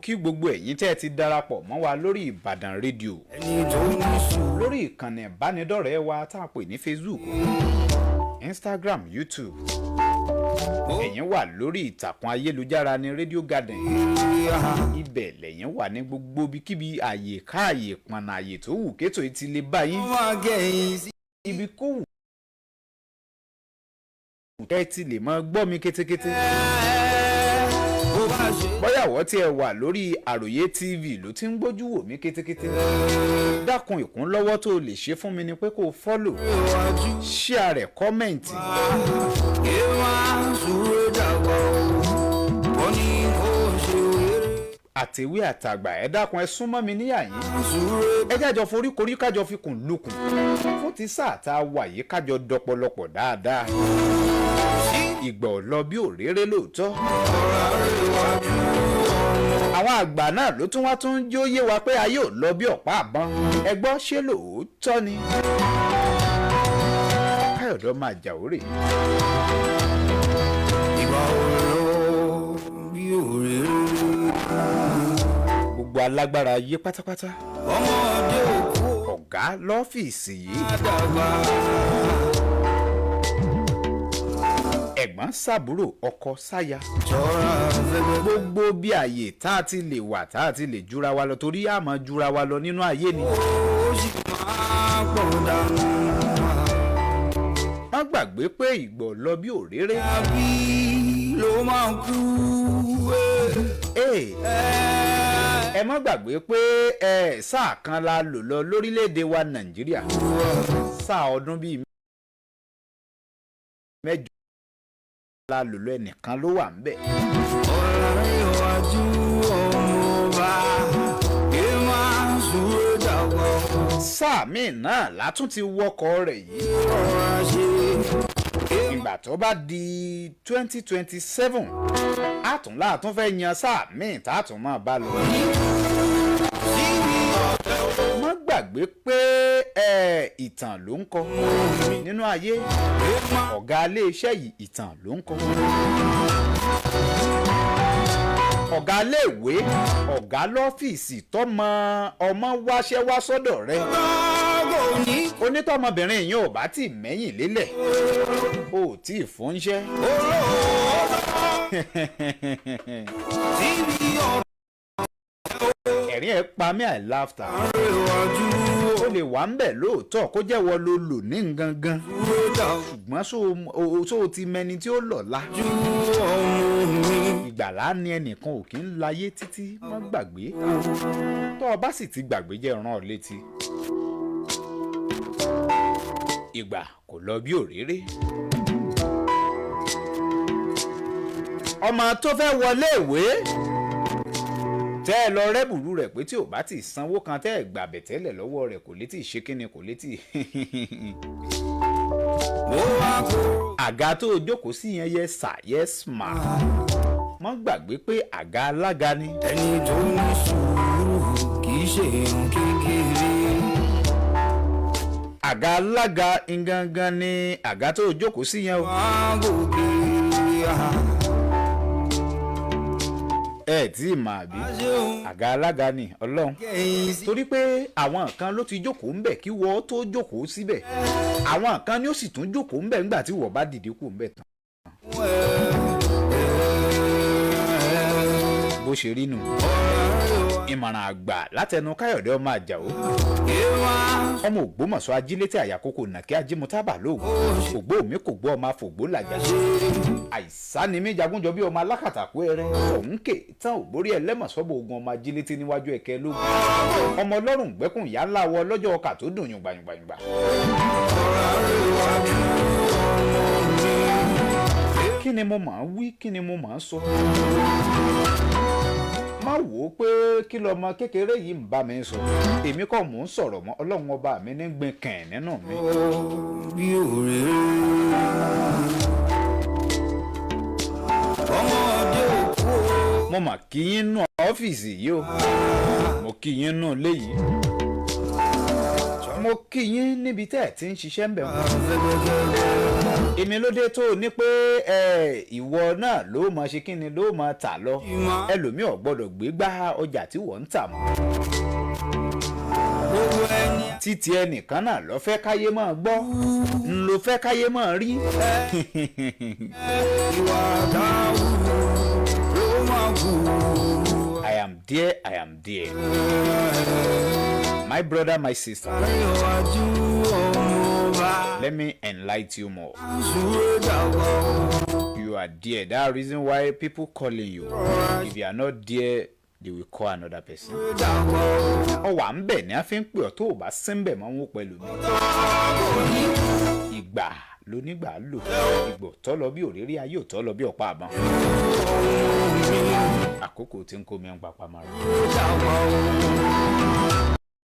Kí gbogbo ẹ̀yin tẹ́ ẹ ti darapọ̀ mọ́ wa lórí Ìbàdàn Rédíò, Ẹni tó ní sùúrù. lórí ìkànnì ìbánidọ́rẹ̀ẹ́ wa tá a pè ní Facebook, Instagram, YouTube. Ẹ̀yin wà lórí ìtàkùn ayélujára ní Radio Garden, ibẹ̀ lẹ́yìn wà ní gbogbo ibikíbi, àyè káàyè pọ̀nà, àyè tó wù kétò yìí ti lè bá yín. Wọ́n máa gẹ̀yìn sí. Ibi kó wù kẹ́ ẹ ti lè máa gbọ́ mi kétékété. Bó bá ṣe. Bóyàwó tí ẹ wà lórí Àròyé TV ló ti ń gbójú wò mí kétékété, dákun, ìkúnlọ́wọ́ tó o lè ṣe fún mi ni pé kó o follow, Iwájú. share rẹ̀, comment. Kí máa súré dàgbà o. Wọ́n ní kó ṣe eré. Àtẹ̀wé àtàgbà, ẹ dákun, ẹ súnmọ́ mi níyà yín. Súré. Ẹ jájọ foríkorí, kájọ fikùn lukùn fún ti sáà tá a wà yìí, kájọ dọpọlọpọ̀ dáadáa. Ìgbà ò lọ bí òréré lóòótọ́. Àwọn àgbà náà ló tún wá tún jó yé wa pé ayé ò lọ bí ọ̀pá àbọ̀n. Ẹ gbọ́, ṣé lóòótọ́ ni? Káyọ̀dọ̀ máa jà òrè. Ìgbà ò lọ bí òréré. Gbogbo alágbára ayé pátápátá, Ọmọdé òkú. Ọ̀gá lọ́fíìsì yìí, Àdàgbà. Ẹ̀gbọ́n sábúrò, ọkọ sáya, Ṣọ́ra fẹ́fẹ́. Gbogbo bí àyè tá a ti lè wà, tá a ti lè jura wa lọ, torí àmọ́ jura wa lọ nínú ayé ni. Ó sì máa pọ̀ dànù. Má gbàgbé pé ìgbọ̀ lọ bí òréré. Àbí ló máa kú. Ee, ẹ má gbàgbé pé ẹ sáà kan la lò lọ lórílẹ̀‐èdè wa Nàìjíríà, sáà ọdún bíi 8 la lò lọ, ẹnìkan ló wà ńbẹ̀. Ọ̀làríwájú ọmọọba kí máa súré dàgbà. Sáà míì náà látún ti wọkọ̀ rẹ̀ yìí. Rọra ṣe. Ìgbà tó bá di 2027, àtúnláàtún fẹ́ yan sáà míì tá a tún máa bá lọ. Má gbàgbé pé ẹ ìtàn ló ń kọ nínú ayé. Ọ̀gá iléeṣẹ́ yìí, ìtàn ló ń kọ. Ọ̀gá iléèwé, ọ̀gá lọ́fíìsì, tọ́mọ ọmọ wáṣẹ́ wá sọ́dọ̀ rẹ̀, onítọ́mọbìnrin yìí ò bá tì mẹ́yìn lélẹ̀, ó tí ì fúnṣẹ́. Ẹ̀rín ẹ̀ pa mí, I laughter. Ó lè wà ń bẹ̀ lóòótọ́, kó jẹ́wọ́ ló lò ní gangan, ṣùgbọ́n ṣó o ti mẹni tí ó lọ̀la? Ìgbàlá ni ẹnìkan ò kí ń láyé títí. Má gbàgbé. Tó o bá sì ti gbàgbé, jẹ́ rán ọ létí. Ìgbà kò lọ bí òréré. Ọmọ tó fẹ́ wọlé ìwé tẹ́ ẹ lọ rẹ́bùrú rẹ̀ pé tí ò bá ti sanwó kan tẹ́ ẹ gbà bẹ̀tẹ́lẹ̀ lọ́wọ́ rẹ̀, kò létí ṣe kíni, kò létí. Àga tó o jókòó sí yẹn, yes sir, yes ma, mọ́ gbàgbé pé àga alága ni. Ẹni tó ní sùúrù kì í ṣe èèyàn kékeré. Àga alága ngangan ni àga tó o jókòó sí yẹn o. Wàá gòkè. Ẹ tí ì mà àbí? Àga alága ni Ọlọ́run, torí pé àwọn kan ló ti jókòó ńbẹ̀ kí wọ́n tó jókòó síbẹ̀, àwọn kan ni ó sì tún jókòó ńbẹ̀ ńgbà tí wọ́n bá dìde kù ńbẹ̀ tán. Bó ṣe rí nù. Ìmọ̀ràn àgbà látẹnu Káyọ̀dé ọmọ Àjàó, ọmọ Ògbómọ̀ṣọ́, ajílétí àyàkókò nàkí ajímútábà lóògùn ògbó mi kò gbọ́, ọmọ àfògbó làjà àìsánimí jagunjọ bí ọmọ alákàtàkú ẹrẹ òun kè tán ògbórí ẹlẹ́mọ̀sọ́bọ̀ ogun, ọmọ ajílétí níwájú ẹ̀kẹ́ lógun, ọmọ ọlọ́run gbẹ́kùn ìyá ńlá wọ lọ́jọ́ ọkà tó dùn yùngbàyùngbàyùngbà. Kí ni mo máa ń wí? Kí ni mo máa ń sọ? Má wò ó pé kí lọmọ kékeré yìí ń bá mi sọ. Èmi kọ́ mò ń sọ̀rọ̀ mọ́, Ọlọ́run ọba mi ní gbin kàn nínú mi. Bí òréré. Ọmọdé òkú. Mo mà kí yín nù ọ́fíìsì yìí o, mo kí yín nù léyìí, mo kí yín níbi tẹ́ ẹ̀ ti ń ṣiṣẹ́ ń bẹ̀ wọ́n. Èmi ló dé tó o ní pé ẹ, ìwọ náà ló mọ ṣe kí ni ló mọ tà lọ. Ẹlòmíì ò gbọ́dọ̀ gbé gbá ọjà tí wọ́n ń tà mọ́. Gbogbo ẹni Títí ẹnìkan náà lọ fẹ́ káyé máa gbọ́, ń lo fẹ́ káyé máa rí. Ìwà táwù ló máa kú. I am there, I am there. My brother, my sister, Àríwájú ọmọọba. let me enlighten you more. Súré dàgbà o. You are there. That reason why people calling you. If you are not there, they will call another person. Súré dàgbà o. Ọ wà ń bẹ̀ ní a fi ń pè ọ́. Tó o bá sí ń bẹ̀ mọ́ ń wò pẹ̀lú mi. Ìgbà lónígbà lò, ìgbò tọ́ lọ bí òrírí ayé ò tọ́ lọ bí ọ̀pá àbọ̀n. Àkókò tí ń kó mi ń papá mọ́ra. Súré dàgbà o.